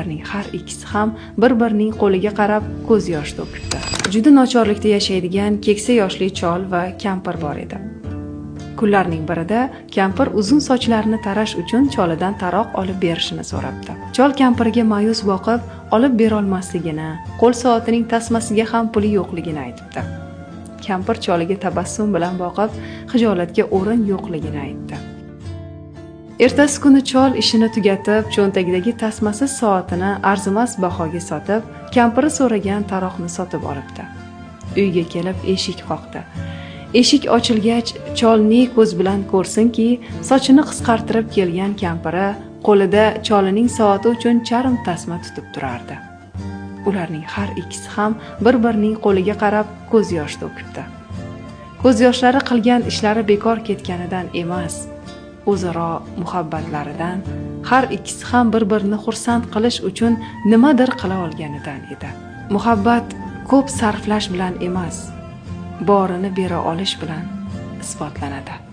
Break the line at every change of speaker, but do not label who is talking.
Ularning har ikkisi ham bir-birining qo'liga qarab ko'z yosh to'kibdi. Juda nochorlikda yashaydigan keksa yoshli chol va kampir bor edi. Kunlarning birida kampir uzun sochlarini tarash uchun cholidan taroq olib berishini so'rabdi. Chol kampiriga ma'yus boqib, olib berolmasligini, qo'l soatining tasmasiga ham puli yo'qligini aytibdi. Kampir choliga tabassum bilan boqib, xijolatga o'rin yo'qligini aytdi. Ertasi kuni chol ishini tugatib, cho'ntagidagi tasmasiz soatini arzimas bahoga sotib, kampiri so'ragan taroqni sotib olibdi. Uyga kelib eshik qoqdi. Eshik ochilgach, chol ne ko'z bilan ko'rsinki, sochini qisqartirib kelgan kampiri qo'lida cholining soati uchun charm tasma tutib turardi. Ularning har ikkisi ham bir-birining qo'liga qarab ko'z yosh to'kibdi. Ko'z yoshlari qilgan ishlari bekor ketganidan emas, o'zaro muhabbatlaridan, har ikkisi ham bir-birini xursand qilish uchun nimadir qila olganidan edi. Muhabbat ko'p sarflash bilan emas, borini bera olish bilan isbotlanadi.